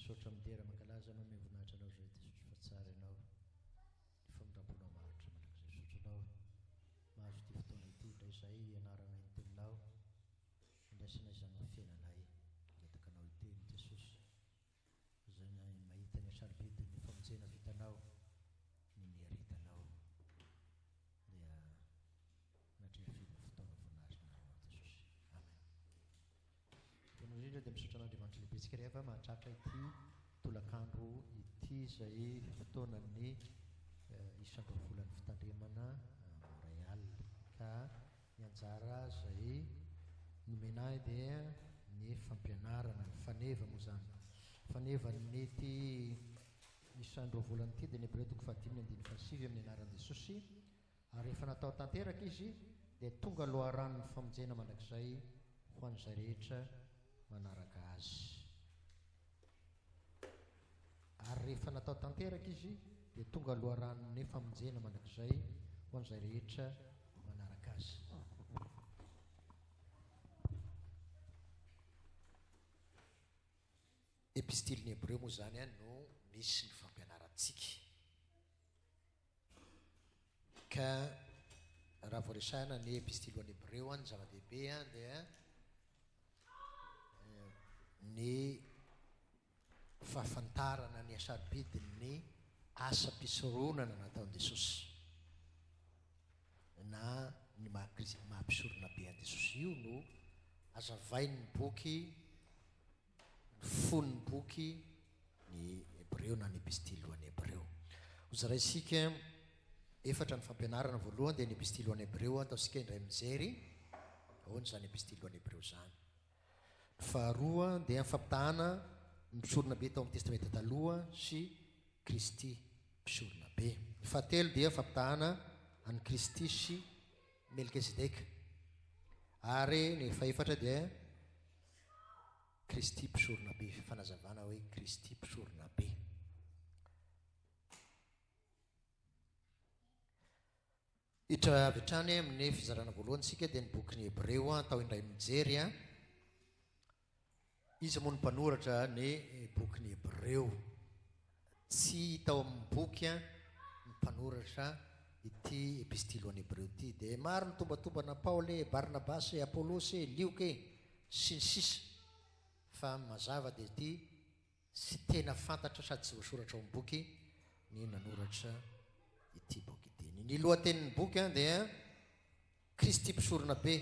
Misaotra midera mankalaza manome voninahitra anao zahay Jesosy fa tsara ianao ny famindramponao maharitra mandrakizay. Misaotra anao mahazo ity fotoana ity indray zahay hianaranay ny teninao handraisanay izany ho fiainanay. Mangataka anao hiteny Jesosy izay mahita ny hasarobidin'ny famonjena vitanao ny niaretanao dia natreha fidy ny fotoana voninahitry ny anaranao Jesosy. Amen. Voalohany indrindra dia misaotra an'Andriamanitra lehibe antsika rehefa mahatratra ity tolakandro ity izay fotoanan'ny isan-droavolan'ny fitandremana Montréal ka ny anjara izay nomena ahy dia ny fampianarana ny faneva moa izany. Fanevan'ny ity isan-droavolana ity dia ny Hebreo toko fahadimy ny andininy fahasivy amin'ny anaran'i Jesosy. Ary rehefa natao tanteraka izy, dia tonga loharanon'ny famonjena mandrakizay ho an'izay rehetra manaraka azy. Ary rehefa natao tanteraka izy, dia tonga loharanon'ny famonjena mandrakizay ho an'izay rehetra manaraka azy. Epistilin'ny Hebreo moa izany no misy ny fampianarantsika. Ka raha vao resahina ny epistily ho an'ny Hebreo, ny zava-dehibe dia ny fahafantarana ny hasarobidin'ny asam-pisoronana nataon'i Jesosy na ny maha maha mpisorona be an'i Jesosy. Io no hazavain'ny boky ny fon'ny boky ny Hebreo na ny Epistily ho an'ny Hebreo. Hozaraintsika efatra ny fampianarana. Voalohany dia ny Epistily ho an'ny Hebreo, ataontsika indray mijery ahoana izany Epistily ho an'ny Hebreo izany. Ny faharoa dia ny fampitahana ny mpisoronabe tao amin'ny Testamenta Taloha sy Kristy mpisoronabe. Ny fahatelo dia fampitahana an'i Kristy sy Melkizedeka. Ary ny fahefatra dia Kristy mpisoronabe, fanazavana hoe Kristy mpisoronabe. Hiditra avy hatrany amin'ny fizarana voalohany isika dia ny bokin'ny Hebreo atao indray mijery. Iza moa no mpanoratra ny bokin'ny Hebreo? Tsy hita ao amin'ny boky ny mpanoratra ity epistily ho an'ny Hebreo ity. Dia maro ny tombatombana Paoly e, Barnabasy e, Apolosy e, Lioka e, sy ny sisa Fa ny mazava dia ity, tsy tena fantatra sady tsy voasoratra ao amin'ny boky ny nanoratra ity boky ity. Ny lohatenin'ny boky dia Kristy Mpisoronabe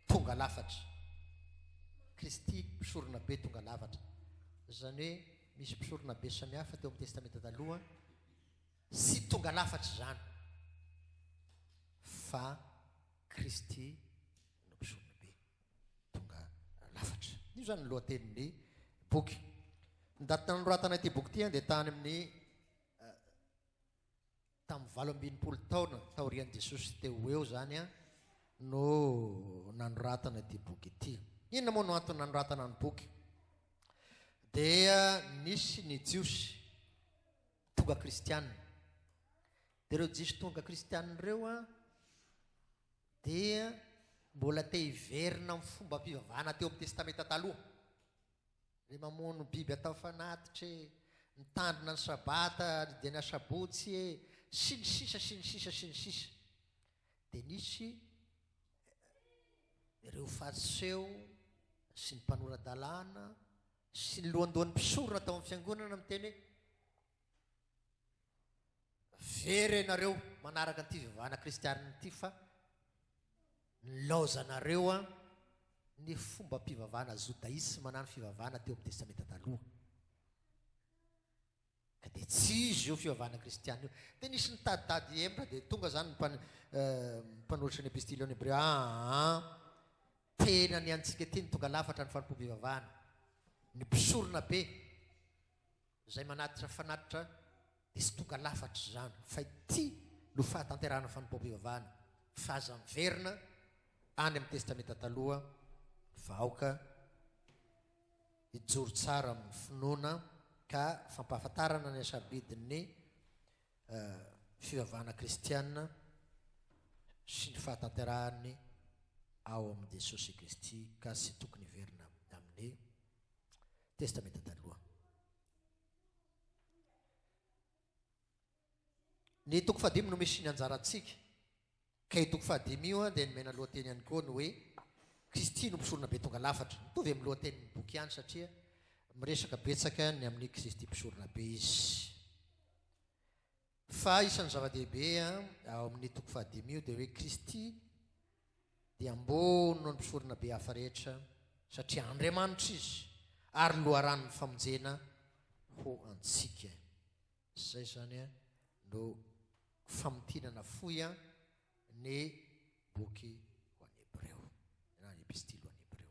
tonga lafatra. Kristy Mpisoronabe tonga lafatra. Izany hoe misy mpisoronabe samihafa teo amin'ny Testamenta Taloha, tsy tonga lafatra izany fa Kristy no Mpisoronabe tonga lafatra. Io izany ny lohatenin'ny boky. Ny daty nanoratana ity boky ity dia tany amin'ny Tamin'ny 18 taona taorian'i Jesosy teo ho eo izany no nanoratana ity boky ity. Inona moa no antony nanoratana ny boky? Dia nisy ny Jiosy tonga kristianina. Dia ireo Jiosy tonga kristianina ireo dia mbola te hiverina amin'ny fombam-pivavahana teo amin'ny Testamenta Taloha. Ry mamono biby atao fanatitra e, mitandrina ny sabata dia ny asabotsy e, sy ny sisa sy ny sisa sy ny sisa. Dia nisy ireo fariseo sy ny mpanora-dalàna sy ny lohandohan'ny mpisorona tao amin'ny fiangonana miteny hoe very ianareo manaraka an'ity fivavahana kristianina ity fa nilaozanareo an ny fombam-pivavahana jodaisma na ny fivavahana teo amin'ny Testamenta Taloha. Ka dia tsy izy io fivavahana kristiana io. Dia nisy nitaditady hemotra dia tonga izany ny mpanoratra ny epistily ao Hebreo, aa tena ny antsika ity ny tonga lafatra ny fanompoam-pivavahana. Ny mpisorona be Izay manatitra fanatitra dia tsy tonga lafatra izany, fa ity no fahatanterahana fanompoam-pivavahana, fa aza miverina any amin'ny Testamenta Taloha, fa aoka hijoro tsara amin'ny finoana ka fampahafantarana ny hasarobidin'ny fivavahana kristiana sy ny fahatanterahany ao amin'i Jesosy Kristy ka tsy tokony hiverina amin'ny Testamenta Taloha. Ny toko fahadimy no misy ny anjarantsika. Ka io toko fahadimy io dia nomena lohateny ihany koa ny hoe Kristy no mpisorona be tonga lafatra. Mitovy amin'ny lohatenin'ny boky ihany satria miresaka betsaka ny amin'i Kristy mpisorona be izy. Fa isan'ny zava-dehibe ao amin'ny toko fahadimy io dia hoe Kristy dia ambony noho ny mpisorona be hafa rehetra satria Andriamanitra izy ary loharanon'ny famonjena ho antsika. Izay izany no famintinana fohy ny boky ho an'ny Hebreo, na ny epistily ho an'ny Hebreo.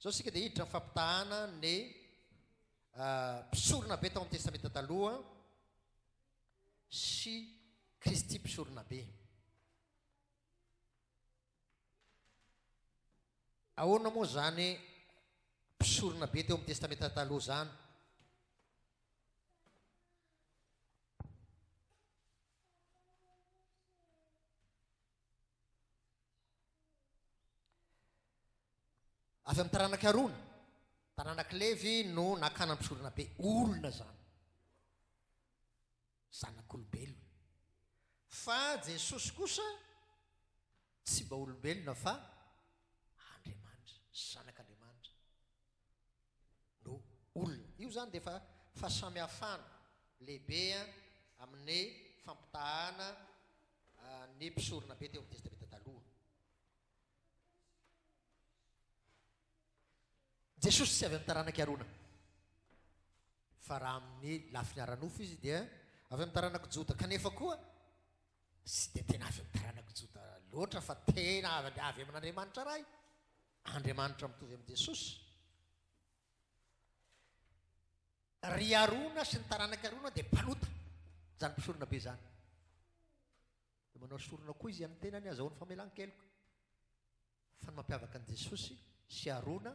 Izao isika dia hiditra amin'ny fampitahana ny mpisorona be tao amin'ny Testamenta Taloha sy Kristy mpisorona be. Ahoana moa izany mpisorona be teo amin'ny Testamenta Taloha izany? Avy amin'ny taranak'i Arona, taranak'i Levy no nakana mpisorona be olona izany. Zanak'olombelona. Fa Jesosy kosa tsy mba olombelona fa Andriamanitra, Zanak'Andriamanitra. No olona. Io izany dia efa fahasamihafana lehibe amin'ny fampitahana ny mpisorona be teo amin'ny Testamenta Taloha. Jesosy tsy avy amin'ny taranak'i Arona. Fa raha amin'ny lafiny ara-nofo izy dia avy amin'ny taranak'i Joda. Kanefa koa tsy dia tena avy amin'ny taranak'i Joda loatra fa tena avy amin'Andriamanitra Ray. Andriamanitra mitovy amin'i Jesosy. Ry Arona sy ny taranak'i Arona dia mpanota, izany mpisorona be izany. Dia manao sorona koa izy amin'ny tenany azahoany famelan-keloka. Fa ny mampiavaka an'i Jesosy sy Arona,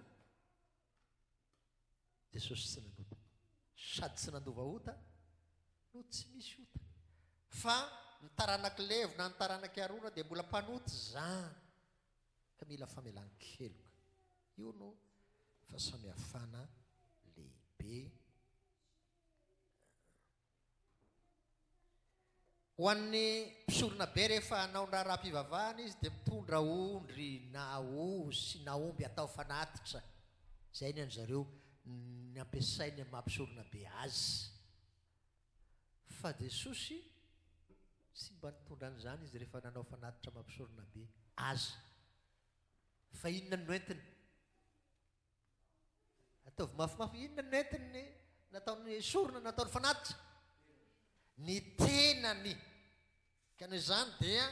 Jesosy tsy nanota. Sady tsy nandova ota no tsy misy ota. Fa ny taranak'i Levy na ny taranak'i Arona dia mbola mpanota izany. Ka mila famelan-keloka. Io no fahasamihafana lehibe. Ho an'ny mpisorona be rehefa hanao ny raharaham-pivavahana izy dia mitondra ondry na osy na omby atao fanatitra. Izay ny an-dry zareo ny ampiasainy amin'ny maha mpisorona be azy. Fa Jesosy tsy mba nitondra an'izany izy rehefa nanao fanatitra maha mpisorona be azy. Fa inona no nentiny? Ataovy mafimafy, inona no nentiny nataony sorona, nataony fanatitra? Ny tenany. Ka noho izany dia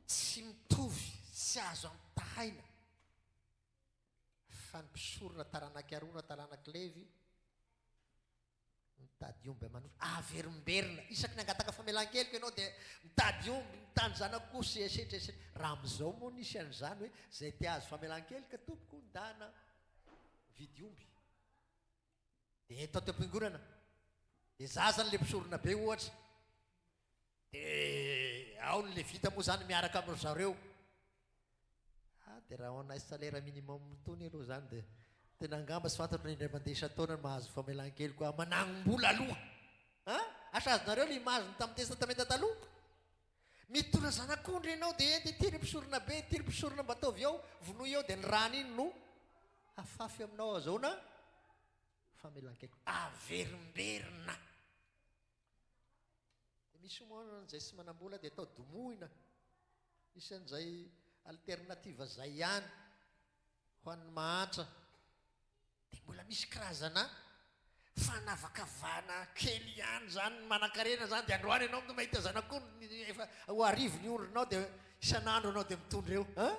tsy mitovy, tsy azo ampitahaina. Fa ny mpisorona taranak'i Arona, taranak'i Levy, mitady omby aman'osy, averimberina, isaky ny hangataka famelan-keloka ianao dia mitady omby, mitany zanak'osy, esetra esetra. Raha amin'izao moa nisy an'izany hoe izay te hahazo famelan-keloka tompoko ndana mividy omby. Dia ento ato am-piangonana. Dia za zany le mpisorona be ohatra. Dia ao ny levita moa zany miaraka amin-dry zareo. Ah, dia raha on salaire minimum itony aloha zany dia tena angamba tsy fantatro na indray mandeha isan-taona no mahazo famelan-keloka aho. Manangom-bola aloha. An? Asa azonareo le image-ny tamin'ny testamenta taloha? Mitondra zanak'ondry ianao dia ento ity ry mpisorona be, ity ry mpisorona mba ataovy ao, vonoy ao dia ny rany iny no hafafy aminao azahoana famelan-keloka. Averimberina. Dia misy moa an'izay tsy manam-bola dia atao domohina. Misy an'izay alternative izay ihany ho an'ny mahantra. Dia mbola misy karazana fanavakavahana kely ihany izany ny manankarena izany dia androany ianao no mahita zanak'ondry efa ho arivo ny ondrinao dia isan'andro ianao dia mitondra eo. Hein?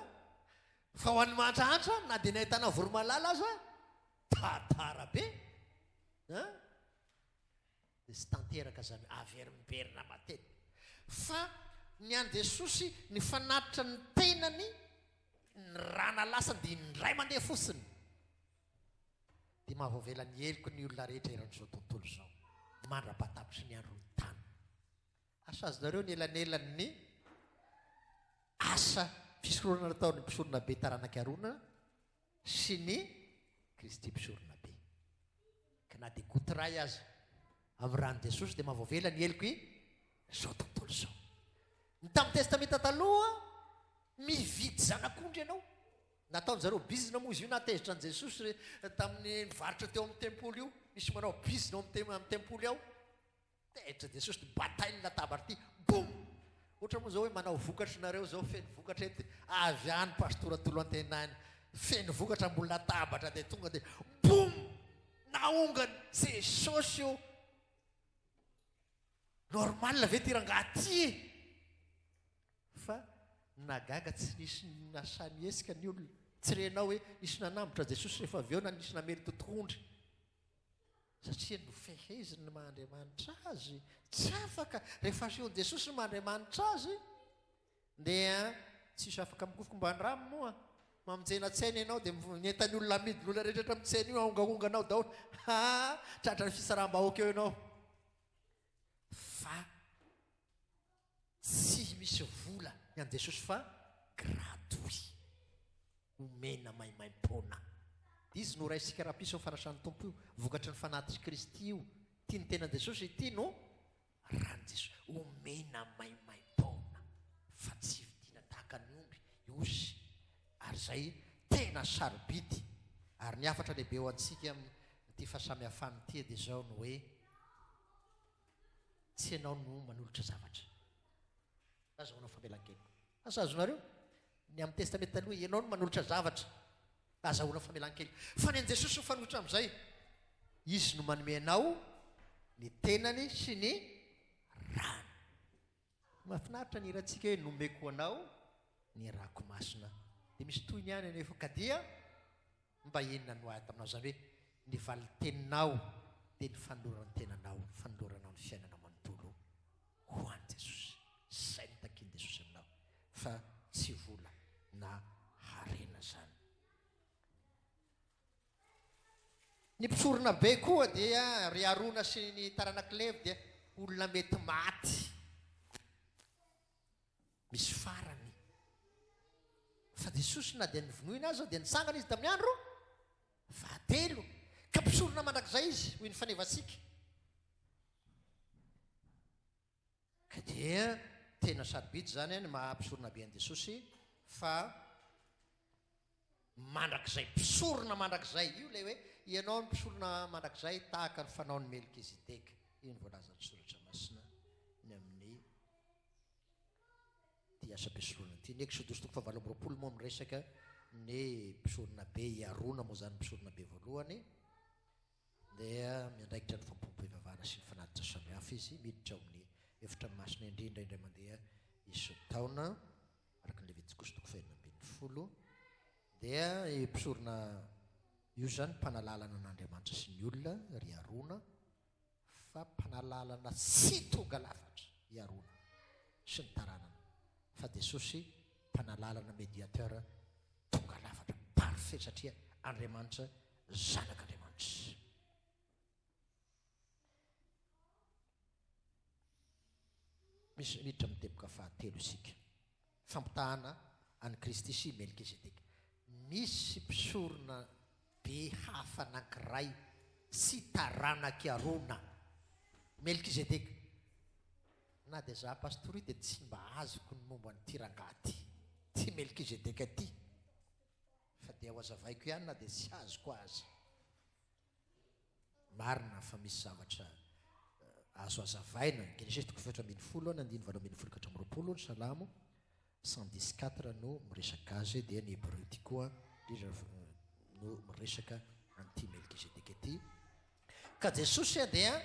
Fa ho an'ny mahantrahantra na dia ny ahitana voromailala aza tantara be. Hein? Dia tsy tanteraka izany hoe averimberina matetika. Fa ny an'i Jesosy, ny fanatitra ny tenany, ny rà nalasany dia indray mandeha fotsiny. Dia mahavoavela ny heloky ny olona rehetra eran'izao tontolo izao, mandra-pahatapitry ny andron'ny tany. Asa azonareo ny elanelan'ny asa fisoronana nataon'ny mpisoronabe taranak'i Arona sy ny Kristy Mpisoronabe. Ka na dia goutte iray aza. Amin'ny ran'i Jesosy dia mahavoavela ny heloky izao tontolo izao. Ny tamin'ny Testamenta Taloha, mividy zanak'ondry ianao. Nataon-dry zareo bizina moa izy io, nahatezitra an'i Jesosy tamin'ny nivarotra teo amin'ny tempoly io. Misy manao bizina ao amin'ny tempoly ao. Tezitra Jesosy dia batainy ny latabatra ity, boum! Ohatra moa izao hoe manao vokatra nareo izao, feno vokatra eto dia avy any Pastora Tolo Antenaina, feno vokatra ambony latabatra dia tonga dia boum! Naongany Jesosy io. Normal ve ty rangahy ty e? Fa nahagaga tsy nisy nasahy nihetsika ny olona. Tsy renao hoe nisy nanambotra Jesosy rehefa avy eo na nisy namely totohondry. Satria nofeheziny ny maha Andriamanitra azy. Tsy afaka, rehefa asehon'i Jesosy ny maha Andriamanitra azy, dia tsisy afaka mikofoka mba andramo moa. Mamonjena tsena ianao dia ny entan'ny olona amidy ny olona rehetra amin'ny tsena io aongaongana ao daholo. Ha! Tratran'ny fitsaram-bahoaka eo ianao. Fa Tsy misy vola ny an'i Jesosy fa gratuit. Omena maimaimpoana. Izy no raisika rahapiso ao fanasan'ny Tompo io, vokatry ny fanatitr'i Kristy io. Ity ny tenan'i Jesosy, ity no ran'i Jesosy. Omena maimaimpoana fa tsy vidiana tahaka ny omby, osy ary izay tena sarobidy. Ary ny hafatra lehibe ho antsika amin'ity fahasamihafana ity dia izao ny hoe, Tsy ianao no manolotra zavatra. Azahoanao famelan-keloka. Asa azonareo? Ny amin'ny Testamenta Taloha, ianao no manolotra zavatra. Azahoanao famelan-keloka. Fa ny an'i Jesosy mifanohitra amin'izay. Izy no manome anao ny tenany sy ny rany. Mahafinaritra ny hirantsika hoe nomeko anao ny rako masina. Dia misy tohiny ihany anefa ka dia mba inona no ahy taminao? Izany hoe ny valin-teninao dia ny fanoloran-tenanao, fanoloranao ny fiainanao manontolo ho an'i Jesosy. Izay no takian'i Jesosy aminao fa tsy vola na harena izany. Ny mpisorona be koa dia ry Arona sy ny taranak'i Levy dia olona mety maty. Misy farany. Fa Jesosy na dia novonoina aza dia nitsangana izy tamin'ny andro fahatelo. Ka mpisorona mandrakizay izy, hoy ny fanevantsika. Ka dia tena sarobidy izany ny maha mpisoronabe an'i Jesosy fa mandrakizay, mpisorona mandrakizay. Io ilay hoe ianao no mpisorona mandrakizay tahaka ny fanaon'i Melkizedeka. Io no voalazan'ny Soratra Masina ny amin'ny ity asam-pisoronana ity. Ny Eksodosy toko fahavalo amby 20 moa miresaka ny mpisoronabe i Arona moa izany mpisoronabe voalohany. Dia miandraikitra ny fampompoam-pivavahana sy ny fanatitra samihafa izy, miditra ao amin'ny efitra masina indrindra indray mandeha isan-taona, araka ny Levitikosy toko fahenina 16. Dia i mpisorona io izany mpanalalana an'Andriamanitra sy ny olona, ry Arona, fa mpanalalana tsy tonga lafatra i Arona sy ny taranany, fa Jesosy mpanalalana médiateur tonga lafatra, parfait, satria Andriamanitra Zanak'Andriamanitra. Misy miditra amin'ny teboka fahatelo isika. Fampitahana an'i Kristy sy Melkizedeka. Misy mpisorona be hafa anankiray tsy taranak'i Arona. Melkizedeka. Na dia za pastora io dia tsy mba azoko ny momba an'ity rangahy ity, ity Melkizedeka ity. Fa dia ho azavaiko ihany na dia tsy azoko aza. Marina fa misy zavatra azo azavaina. Genesisy toko 14 ny andininy 18 ka hatramin'ny 20, ny Salamo 114 no miresaka azy, dia ny Hebreo ity koa indrindra no miresaka an'ity Melkizedeka ity. Ka Jesosy dia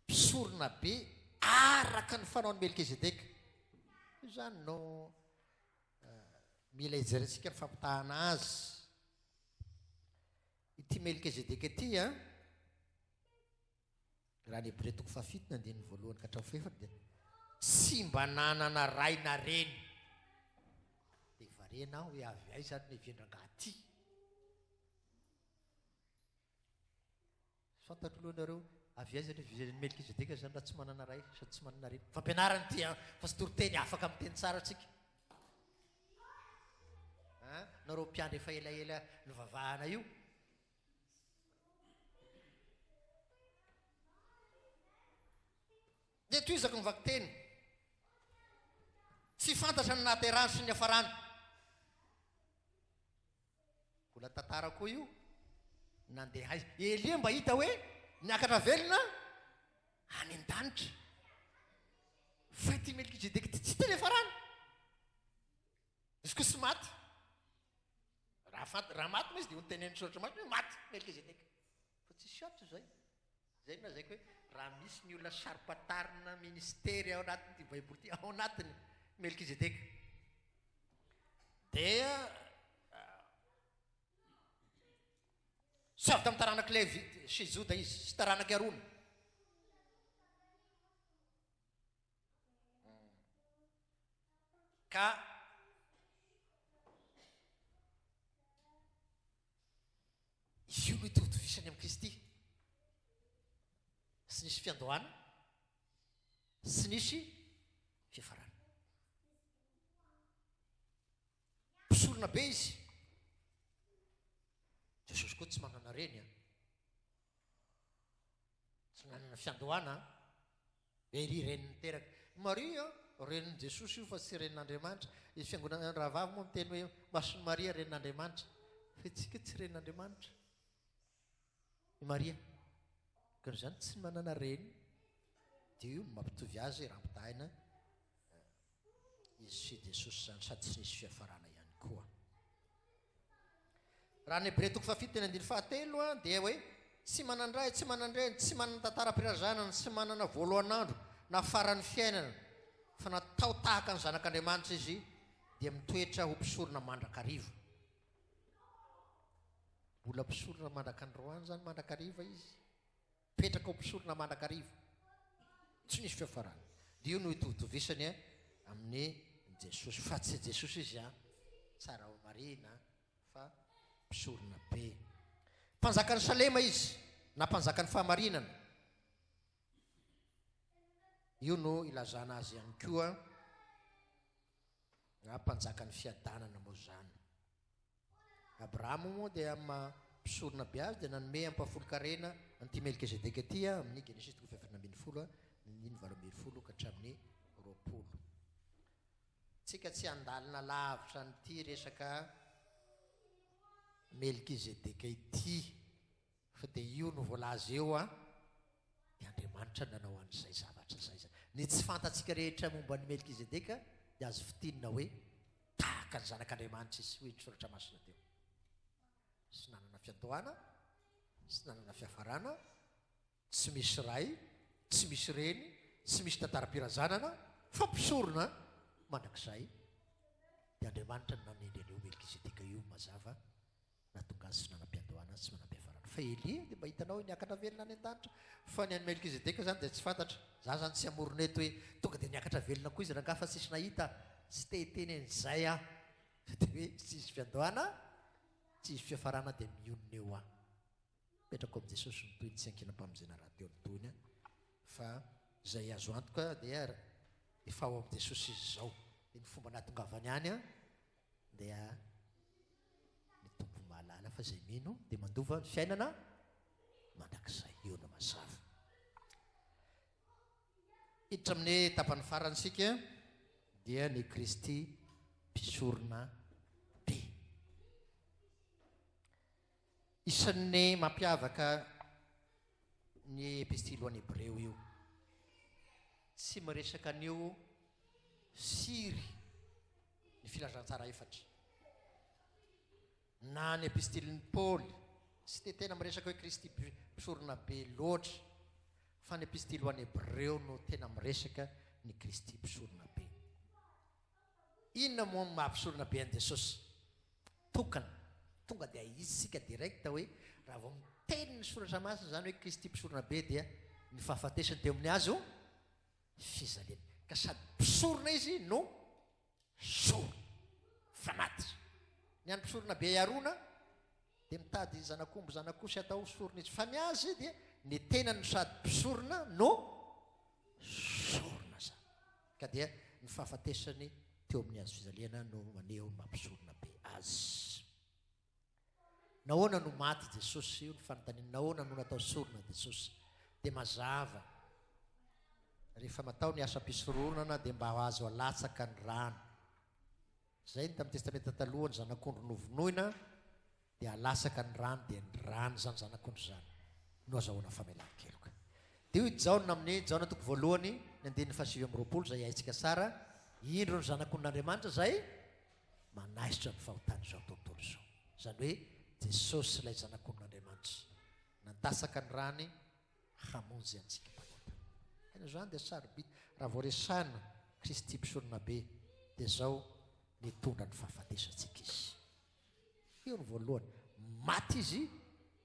mpisorona be araka ny fanaon'i Melkizedeka. Io izany no mila hijerentsika ny fampitahana azy. Ity Melkizedeka ity an, raha ny Hebreo toko fahafito ny andininy voalohany ka hatramin'ny fahefatra dia tsy mba nanana ray na reny. Dia variana aho hoe avy aiza ary ny hevian-drangahy ity. Fantatro aloha nareo avy aiza le vizen'i Melkizedeka zany raha tsy manana ray sady tsy manana reny. Fampianarana ity an, fa tsy toriteny, afaka miteny tsara tsika. An, nareo mpiandry efa elaela nivavahana io. tohizako ny vakiteny. Tsy fantatra ny nahaterahany sy ny niafarany. Mbola tantara koa io. Nandeha aiza? Elia mba hita hoe niakatra velona any an-danitra. Fa ity Melkizedeka ity tsy hita niafarany. Izy koa tsy maty. Raha fant raha maty moa izy dia ho notenenin'ny soratra masina hoe maty Melkizedeka. Fa tsisy ato izay. Izay no lazaiko hoe raha misy ny olona saro-pantarina ministera ao anatin'ity Baiboly ity, ao anatiny Melkizedeka, dia tsy avy tamin'ny taranak'i Levy sy Joda izy, sy taranak'i Arona. Ka io no itovitovizany amin'i Kristy. Tsy nisy fiandohana, tsy nisy fiafarana. Mpisorona be izy. Jesosy koa tsy manana reny an. Tsy nanana fiandohana an. Ery reniny niteraka. I Maria renin'i Jesosy io fa tsy renin'Andriamanitra. Ny fiangonana rahavavy moa miteny hoe Masin'i Maria renin'Andriamanitra. Fa isika tsy renin'Andriamanitra. I Maria. Ka noho izany tsy manana reny. Dia io no mampitovy azy raha ampitahaina izy sy Jesosy izany sady tsy nisy fiafarana ihany koa. Raha ny Hebreo toko fahafito teny andininy fahatelo dia hoe tsy manan-dray, tsy manan-dreny, tsy manana tantaram-pirazanana, tsy manana voalohan'andro na faran'ny fiainana, fa natao tahaka ny Zanak'Andriamanitra izy dia mitoetra ho mpisorona mandrakariva. Mbola mpisorona mandrak'androany izany mandrakariva izy. Mipetraka ho mpisorona mandrakariva. Tsy misy fiafarana. Dia io no itovitovizany amin'i Jesosy. Fa tsy Jesosy izy an, tsara ho marihina fa mpisorona be. Mpanjakan'i Salema izy, na mpanjakan'ny fahamarinana. Io no ilazana azy ihany koa, na mpanjakan'ny fiadanana moa izany. Abrahama moa dia amin'ny maha mpisorona be azy dia nanome ampahafolon-karena an'ity Melkizedeka ity amin'ny Genesisy toko fahaefatra ambinifolo andininy 18 ka hatramin'ny 20. Tsika tsy handalina lavitra an'ity resaka Melkizedeka ity fa dia io no voalaza eo an, dia Andriamanitra nanao an'izay zavatra izay izany. Ny tsy fantatsika rehetra momba an'i Melkizedeka dia azo fintinina hoe tahaka ny Zanak'Andriamanitra izy, hoy ny Soratra Masina teo. Tsy nanana fiandohana, tsy nanana fiafarana, tsy misy ray, tsy misy reny, tsy misy tantaram-pirazanana, fa mpisorona mandrakizay. Dia Andriamanitra no nanendry an'io Melkizedeka io mazava. Nahatonga azy tsy nanam-piandohana, tsy manam-piafarana. Fa Elia dia mba hitanao hoe niakatra velona any an-danitra. Fa ny an'i Melkizedeka izany dia tsy fantatra. Za izany tsy hamorona eto hoe tonga dia niakatra velona koa izy rangahy fa tsisy nahita. Tsy te hiteny an'izay aho. Fa dia hoe tsisy fiandohana, tsisy fiafarana dia mionona eo aho. Apetrako amin'i Jesosy ny tohiny, tsy ankinam-pamonjena rahateo ny tohiny fa izay azo antoka dia efa ao amin'i Jesosy izy izao. Dia ny fomba nahatongavany any dia ny Tompo mahalala fa izay mino dia mandova ny fiainana mandrakizay. Io no mazava. Hiditra amin'ny tapany farany isika dia ny Kristy mpisorona be. Isan'ny mampiavaka ny epistily ho an'ny Hebreo io. Tsy miresaka an'io firy ny filazantsara efatra. Na ny epistilin'i Paoly, tsy dia tena miresaka hoe Kristy mpisorona be loatra, fa ny epistily ho an'ny Hebreo no tena miresaka ny Kristy mpisorona be. Inona moa no maha mpisorona be an'i Jesosy? Tokana. Tonga dia ahitsika direct hoe raha vao miteny ny soratra masina izany hoe Kristy mpisorona be dia ny fahafatesany teo amin'ny hazo fijaliana. Ka sady mpisorona izy no sorona. Fanatitra. Ny an'ny mpisorona be Arona dia mitady zanak'omby zanak'osy atao sorona izy. Fa ny azy dia ny tenany no sady mpisorona no sorona zany. Ka dia ny fahafatesany teo amin'ny hazo fijaliana no maneho ny maha mpisorona be azy. Nahoana no maty Jesosy? Io ny fanontaniana. Nahoana no natao sorona Jesosy? Dia mazava. Rehefa matao ny asam-pisoronana dia mba azo alatsaka ny rano. Izay ny tamin'ny Testamenta Taloha, ny zanak'ondry novonoina dia alatsaka ny rano dia ny ran'izany zanak'ondry izany no azahoana famelan-keloka. Dia hoy Jaona amin'ny Jaona toko voalohany ny andininy faha-29 izay haintsika tsara, Indro ny zanak'ondrin'Andriamanitra izay manaisotra ny fahotan'izao tontolo izao. Izany hoe Jesosy ilay zanak'ondrin'Andriamanitra nandatsaka ny rany hamonjy antsika mpanota. Tena izany dia sarobidy. Raha vao resahina Kristy mpisoronabe dia izao nitondra ny fahafatesantsika Izy. Io no voalohany. Maty Izy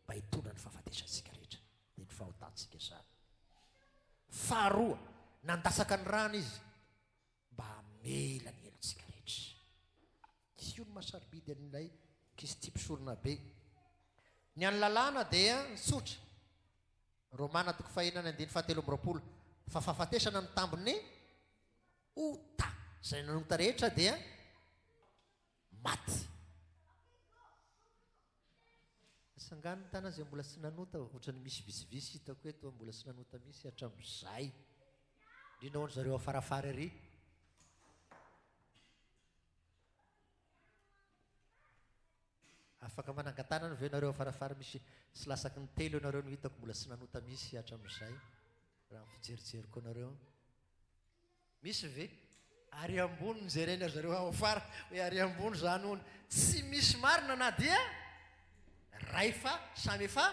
mba hitondra ny fahafatesantsika rehetra. Dia ny fahotantsika izany. Faharoa, nandatsaka ny rany Izy mba hamela ny helotsika rehetra. Io no mahasarobidy an'ilay Kristy mpisoronabe. Ny an'ny lalàna dia tsotra. Romana toko fahenina ny andininy fahatelo amby 20, fa fahafatesana no tambin'ny ota. Izay nanota rehetra dia maty. Sangany ny tanana izay mbola tsy nanota, ohatran'ny misy visivisy hitako eto mbola tsy nanota mihitsy hatramin'izay. Indrindra hoan-dry zareo afarafara ery. Afaka manangan-tanana ve nareo afarafara misy tsy lasaky ny telo ianareo no hitako mbola tsy nanota misy hatramin'izay raha ny fijerijeriko anareo. Misy ve? Ary ambony ny jerena ry zareo ao afara hoe ary ambony izany hono. Tsy misy marina na dia ray fa samy efa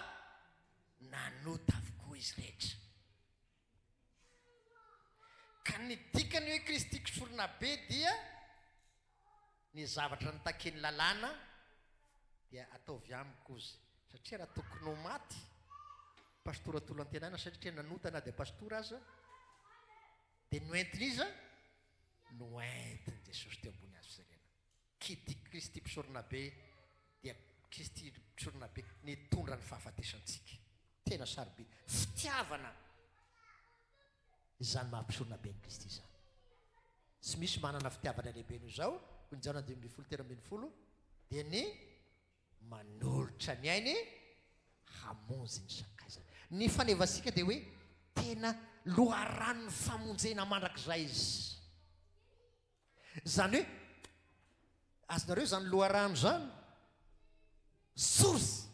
nanota avokoa izy rehetra. Ka ny dikany hoe Kristy kisorona be dia ny zavatra notakian'ny lalàna dia ataovy amiko ozy satria raha tokony ho maty pastora Tolo Antenaina satria nanota na dia pastora aza dia noentin'iza? Noentin'i Jesosy teo ambony hazo fijaliana. Kity Kristy mpisoronabe dia Kristy mpisoronabe nitondra ny fahafatesantsika. Tena sarobidy. Fitiavana izany maha mpisoronabe an'i Kristy izany. Tsy misy manana fitiavana lehibe noho izao, hoy ny Jaona 15:13, dia ny manolotra ny ainy hamonjy ny sakaizany. Ny fanevasika dia hoe tena loharanon'ny famonjena mandrakizay izy. Izany hoe, azonareo izany loharano izany? Source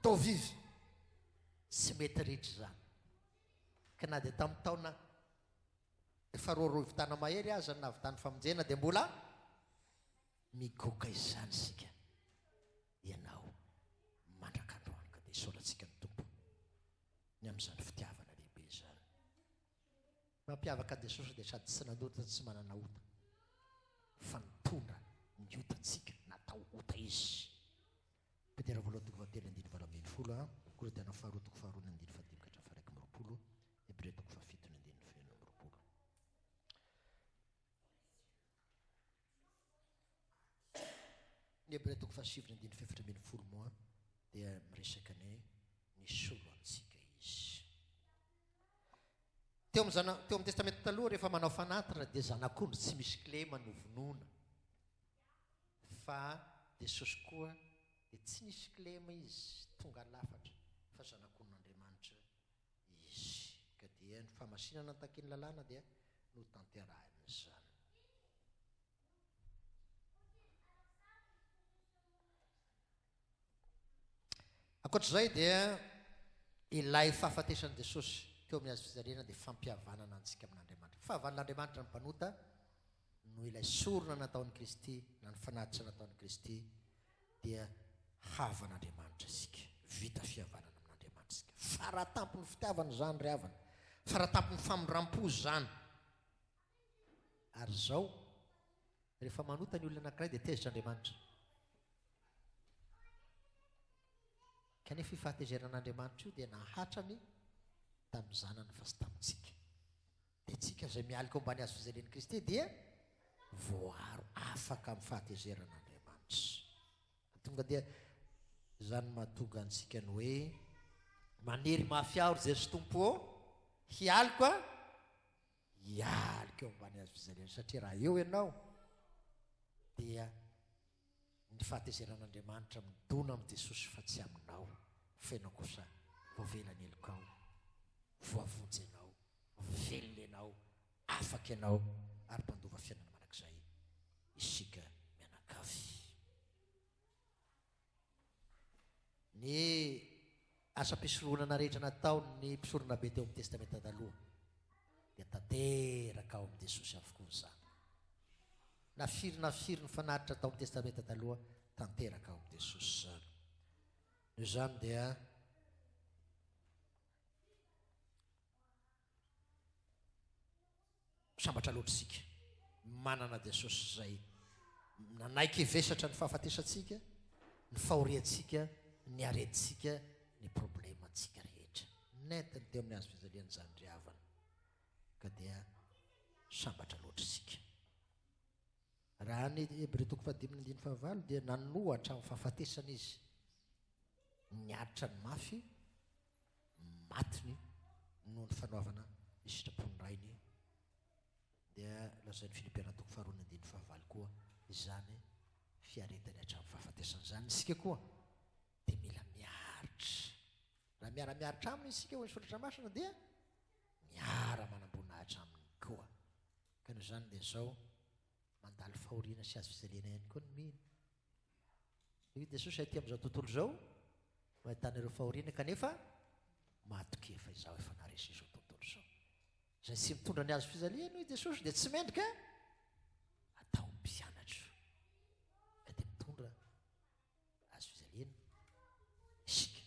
d'eau vive. Tsy mety ritra izany. Ka na dia tamin'ny taona efa roaroivo taona mahery aza ny nahavitany famonjena dia mbola migoka izany isika, ianao mandrak'androany. Ka dia isaorantsika ny Tompo ny amin'izany fitiavana lehibe izany. Mampiavaka an'i Jesosy dia sady tsy nanota tsy manana ota fa nitondra ny otantsika natao ota izy. Petera voalohany toko fahatelo andininy 18 a, Korintiana faharoa toko faharoa ny andininy fahadimy ka hatramin'ny faha-21, Hebreo toko fahafito ny andininy faha-26. Ny Hebreo toko fahasivy ny andininy faha-14 moa dia miresaka ny nisolo antsika izy. Teo amin'ny zana, teo amin'ny Testamenta Taloha rehefa manao fanatitra dia zanak'ondry tsy misy kilema no vonoina. Fa Jesosy koa dia tsy nisy kilema izy, tonga lafatra fa zanak'ondrin'Andriamanitra izy. Ka dia ny fahamasinana takian'ny lalàna dia notanterahiny izany. Ankoatra izay dia ilay fahafatesan'i Jesosy teo amin'ny hazo fijaliana dia fampihavanana antsika amin'Andriamanitra. Fahavalon'Andriamanitra ny mpanota noho ilay sorona nataon'i Kristy na ny fanatitra nataon'i Kristy dia havan'Andriamanitra isika. Vita fihavanana amin'Andriamanitra isika. Faratampon'ny fitiavana izany ry havana. Faratampon'ny famindram-po izany. Ary izao, rehefa manota ny olona anankiray dia tezitra Andriamanitra. Kanefa io fahatezeran'Andriamanitra io dia nahatrany tamin'ny zanany fa tsy tamintsika. Dia tsika izay mialika ao ambany hazo fijalian'i Kristy dia voaro afaka amin'ny fahatezeran'Andriamanitra. Tonga dia izany mahatonga antsika ny hoe maniry mafy aho ry Jesoa Tompo ô, hialiko a, hialika eo ambany hazo fijaliana satria raha eo ianao dia ny fahatezeran'Andriamanitra midona amin'i Jesosy fa tsy aminao, fa ianao kosa voavela ny helokao, voavonjy ianao. Velona ianao, afaka ianao ary mpandova fiainana mandrakizay isika mianakavy. Ny asam-pisoronana rehetra nataon'ny mpisoronabe teo amin'ny Testamenta Taloha dia tanteraka ao amin'i Jesosy avokoa izany. Na firy na firy ny fanatitra tao amin'ny Testamenta Taloha, tanteraka ao amin'i Jesosy izany. Noho izany dia Sambatra loatra isika manana Jesosy izay nanaiky hivesatra ny fahafatesantsika, ny fahoriantsika, ny aretintsika, ny problemantsika rehetra. Nentiny teo amin'ny hazo fijaliana izany ry havana. Ka dia sambatra loatra isika. Raha ny Hebreo toko fahadimy ny andininy fahavalo dia nanoa hatramin'ny fahafatesana izy. Niaritra ny mafy matiny noho ny fanoavana ny sitrapon'ny Rainy, dia lazain'ny Filipiana toko faharoa ny andininy fahavalo koa izany fiaretany hatramin'ny fahafatesana izany. Isika koa dia mila miaritra. Raha miara-miaritra aminy isika hoy ny Soratra Masina dia miara-manam-boninahitra aminy koa. Ka noho izany dia izao mandalo fahoriana sy hazo fijaliana ihany koa ny mino. Hoy Jesosy, Aty amin'izao tontolo izao no ahitana ireo fahoriana, kanefa matokia fa Izaho efa naharesy izao tontolo izao. Izay tsy mitondra ny hazo fijaliany, hoy Jesosy, dia tsy mendrika atao mpianatro. Ka dia mitondra hazo fijaliana isika.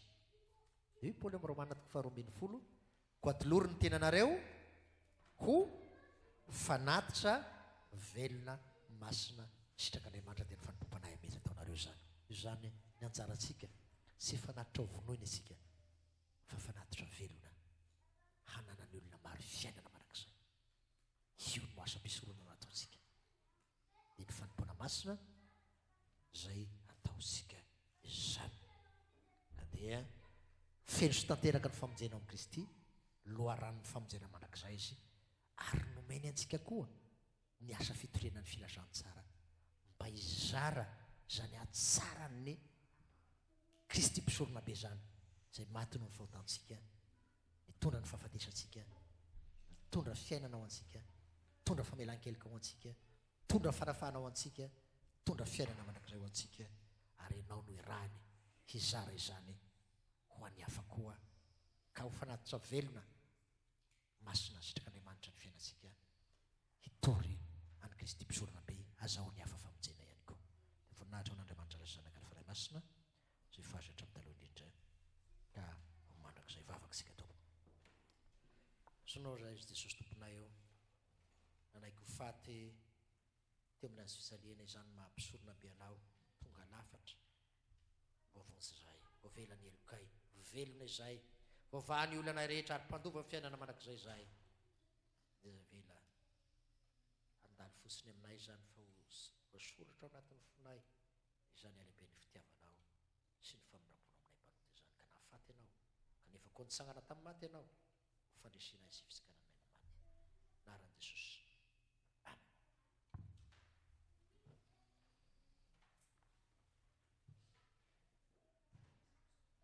Dia hoy Paoly amin'ny Romana toko faharoa ambin'ny folo, Koa atolory ny tenanareo ho fanatitra velona, masina, sitrak'Andriamanitra, dia ny fanompoam-panahy mety ataonareo izany. Izany ny anjarantsika, tsy fanatitra ho vonoina isika, fa fanatitra velona hananan'ny olona maro fiainana mandrakizay. Io no asam-pisoronana ataontsika. Dia ny fanompoana masina izay ataontsika izany. Ka dia feno sy tanteraka ny famonjena ao amin'i Kristy, loharanon'ny famonjena mandrakizay Izy, ary nomeny antsika koa ny asa fitoriana ny filazantsara mba hizara izany hatsaran'ny Kristy mpisoronabe izany, izay maty noho ny fahotantsika, nitondra ny fahafatesantsika, nitondra fiainana ho antsika, nitondra famelan-keloka ho antsika, nitondra fanafahana ho antsika, nitondra fiainana mandrakizay ho antsika, ary ianao no irahiny hizara izany ho an'ny hafa koa, ka ho fanatitra velona masina sitrak'Andriamanitra ny fiainantsika, hitory an'i Kristy Mpisoronabe azahoan'ny hafa famonjena ihany koa. Dia voninahitra ho an'Andriamanitra Ray sy Zanaka ary Fanahy Masina, izay fahazatra hatramin'ny taloha indrindra ka ho mandrakizay. Vavaka isika Tompoko. Sonao Ray Jesosy Tomponay ô, nanaiky ho faty teo amin'ny hazo fijaliana izany maha mpisoronabe Anao, tonga lafatra, voavonjy izahay, voavela ny helokay, velona izahay, voavaha ny olanay rehetra ary mpandova ny fiainana mandrakizay izahay. Dia avela handalo fotsiny aminay izany fa ho voasoratra ao anatin'ny fonay izany halehiben'ny fitiavanao sy ny famindram-ponao aminay mpanota izany, ka nahafaty Ianao, kanefa koa nitsangana tamin'ny maty Ianao ho fandresenay sy fitsikananay ny maty. Anaran'i Jesosy.